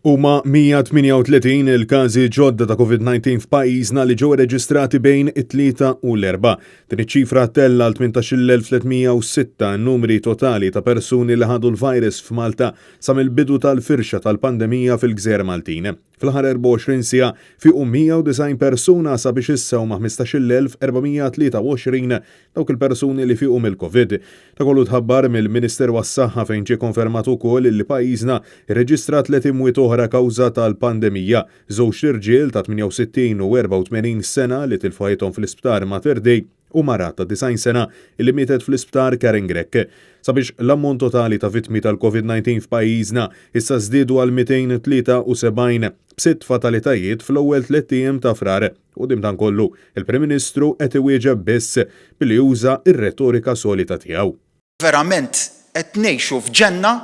Huma 138 il-każi ġodda ta' Covid-19 f'pajjiżna li ġew irreġistrati bejn it-Tlieta u l-Erbgħa. Din iċ-ċifra ttella' għal 18,306 n-numri totali ta' persuni li ħadu l-virus f'Malta sa mill-bidu tal-firxa tal-pandemija fil-gżejjer Maltin. Fl-aħħar 24 siegħa fiequ 190 persuna sabiex issa huma 15,423 dawk il-persuni li fiequ mill-Covid. Dan kollu tħabbar mill-Ministeru għas-Saħħa fejn ġie konfermat ukoll li pajjiżna rreġistra tliet imwiet oħra kawża tal-pandemija, żewġt irġiel ta' 68 u 84 sena li tilfu ħajjithom fl-Isptar Mater Dei u mara ta' 90 sena li mietet fl-Isptar Karen Grech. Sabiex l-ammont totali ta' vittmi tal-Covid-19 f'pajjiżna issa żdiedu għal 273, b'sitt fatalitajiet fl-ewwel tlett ijiem ta' Frar. Quddiem dan kollu, il-Prim Ministru qed iwieġeb biss billi juża r-retorika solita tiegħu. Verament qed ngħixu f'ġenna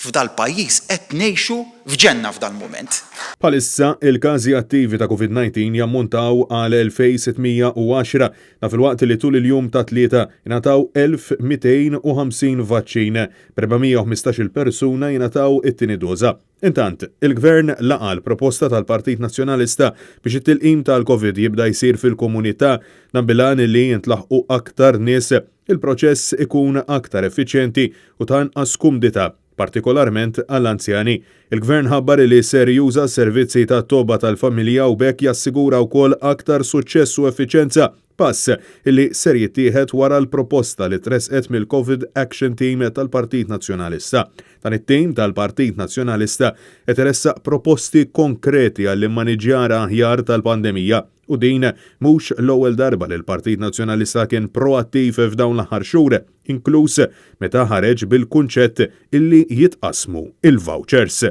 f'dal-pajjiż, qed ngħixu f'ġenna f'dal-mument. Bħalissa, il-każi attivi ta' Covid-19 jammontaw għal 2,610, dan filwaqt li tul il-jum tat-Tlieta ingħataw 1,250 vaċċin, b'415-il persuna jingħataw it-tieni doża. Intant, il-Gvern laqa' l-proposta tal-Partit Nazzjonalista biex it-tilqim tal-Covid jibda jsir fil-komunità, dan bil-għan li jintlaħqu aktar nies, il-proċess ikun aktar effiċjenti u ta' inqas kumdità, partikolarment għall-anzjani. Il-Gvern ħabbar li ser juża s-servizzi tat-tobba tal-familja u b'hekk jassigura wkoll aktar suċċess u effiċjenza Pass li ser jittieħed wara l-proposta li tressqet mill-Covid Action Team tal-Partit Nazzjonalista. Dan it-tim tal-Partit Nazzjonalista qed iressaq proposti konkreti għall-immaniġġjar aħjar tal-pandemija u din mhux l-ewwel darba li l-Partit Nazzjonalista kien proattiv f'dawn l-aħħar xhur, inkluż meta ħareġ bil-kunċett illi jitqassmu il-vouchers.